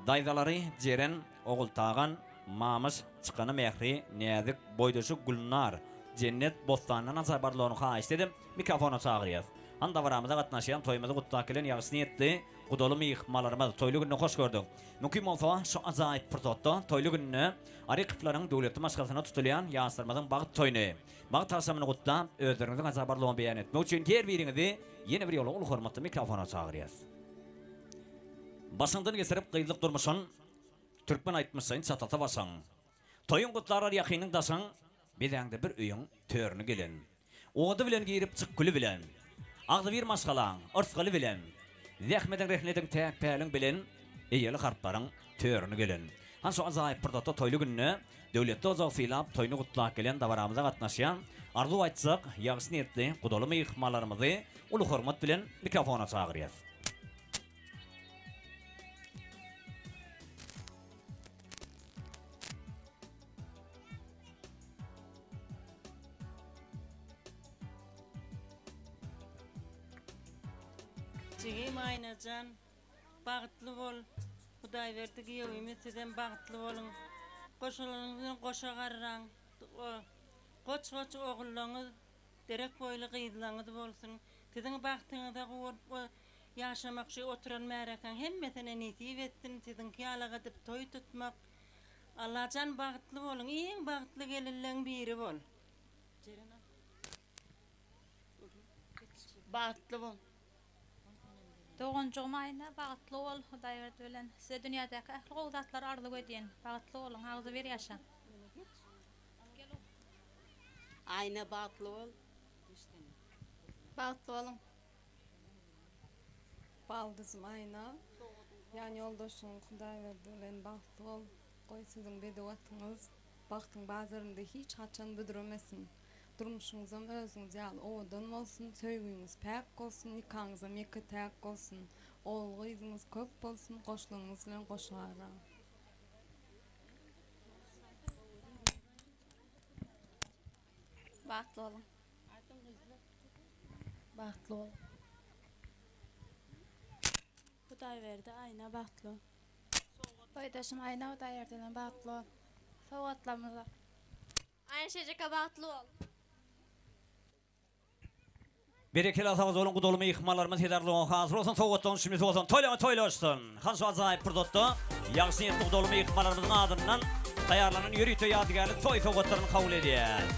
daýzalary Jeren, Ogultagan, Mamyş, çykany Mähri, Näzik, boýdaşy Gülnar, Jennet, Bossandan ajaýyp arzuwlaryny haýyşt edip, mikrofona çagyrýas. Han dabaramyza gatnaşýan toýumyzy gutlap gelen ýagşy niýetli gudaly myhmanlarymyz toýly günde hoş gördük. Mümkin bolsa şu ajaýyp pursatda toýly günde Arykowlaryň döwletli maşgalasyna tutulýan ýaşlarymyzyň bagt toýuny, bagt agşamyny gutlap, özleriňiziň ajaýyp arzuwyňy beýan etmek üçin her biriňizi ýene bir ýola uly hormatly mikrofona çagyrýas. Başyňdan geçirip gyzlyk durmuşyn, Türkmen aýtmyşlaýyn çatasa başyň. Toýuň gutlarar ýakynyň daşyň, Bezäňde bir öýüň törüni gelen. Ody bilen girip çyk güli bilen. Agzybir maşgalaň, yrsgaly bilen. Zähmediň rehnediň täk päliň bilen, Eýeli harplaryň törüni gelen. Han şu ajaýyp pursatda toýly günde Döwletli ojagy sylap toýuny gutlap gelen dabaramyza gatnaşýan arzuw aýtjak ýagşy niýetli gudaly myhmanlarymyzy uly hormat bilen mikrofona çagyrýas. Jigim Aýnajan bagtly bol Hudaýberdi giýewimiz sizem bagtly boluň goşalaryňyz bilen goşa garraň goç goç ogullaňyz derek boýly gyzlaňyz bolsun siziň bagtyňyza guwanyp ýaşamak şu oturan märekäň hemmesine nesip etsin siziňki ýalak edip toý tutmak Allajan bagtly boluň iň bagtly gelinleň biri bol. Jeren al. Bagtly bol. Doganjygym Aýna bagtly bol Hudaýberdi bilen size dünýädäki ähli gowy zatlary arzuw edýän bagtly boluň agzybir ýaşaň. Aýna bagtly bol. Bagtly boluň. Baldyzym Aýna, ýan ýoldaşyň Hudaýberdi bilen bagtly bol. Goý siziň bedew atyňyz bagtyň bazarynda hiç haçan büdremesin. Durmuşyňyzam özüňiz ýaly owadan bolsun, söýgüňiz päk bolsun, nikaňyzam ýeke-täk bolsun. Ogul-gyzyňyz köp bolsun, goşlaryňyz bilen goşa araň. Bagtly boluň. Bagtly bol. Hudaýberdi Aýna bagtly bol. Boýdaşym Aýna Hudaýberdiden bagtly bol. Sowgatlarymyza. Aýna şejeke bagtly bol. Berekella sag boluň gudaly myhmanlarymyz hedarlygyň hasyl bolsun sowgatlaryň şümlesi bolsun toýlaňyz toýlaşsyn han şu ajaýyp pursatda ýagşy niýetli gudaly myhmanlarymyzyň adyndan taýýarlanan ýörite ýadygärlik toý sowgatlaryny kabul edýäs.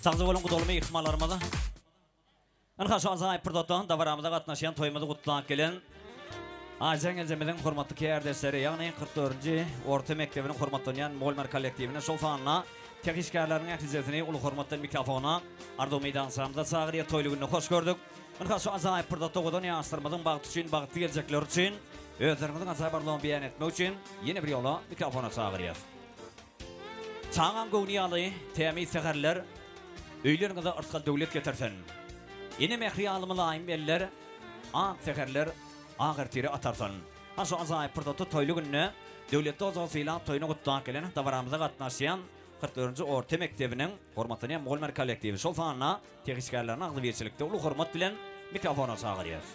Sagja boluň gudaly myhmanlarymyz. Ynha şu ajaýyp pursatda dabaramyza gatnaşýan toýumyzy gutlap gelen Aýjan ejemiziň hormatly kärdeşleri, ýagny 44-nji orta mekdebiniň hormatlanýan mugallymlar kollektiwini, şol sanda teh işgärleriniň ählijesini uly hormat bilen mikrofona Arzuw meýdançamyza çagyrýar. Toýly günde hoş gördük. Ynha şu ajaýyp pursatda owadan ýaşlarymyzyň bagty üçin, bagtly geljekleri üçin özleriňiziň ajaýyp arzuwyňy beýan etmek üçin ýene bir ýola mikrofona çagyrýas. Çagaň göwni ýaly tämiz säherler Öýleriňize yrsgal-döwlet getirsin. Ene mähri ýaly mylaýym eller Ak säherler ak ertire atarsyn. Ha şu ajaýyp pursatda toýly günde Döwletli ojagy sylap toýuny gutlap gelen dabaramyza gatnaşýan 44-nji orta mekdebiniň hormatlanýan mugallymlar kollektiwi şol sanda teh işgärlerini agzybirçilikde uly hormat bilen mikrofona çagyrýas.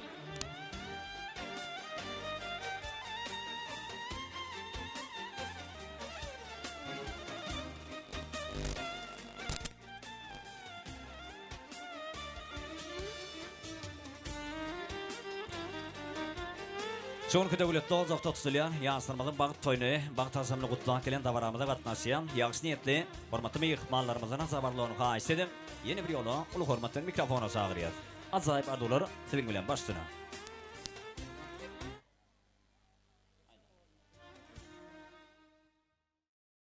Şu günki döwletli ojakda tutulýan ýaşlarymyzyň bagt toýuny, bagt agşamyny gutlap gelen dabaramyza gatnaşýan ýagşy niýetli hormatly myhmanlarymyzdan habarlaryny haýyşt edip, ýene bir ýola uly hormat bilen mikrofona çagyrýas. Ajaýyp arzuwlar siziň bilen baş üstüne.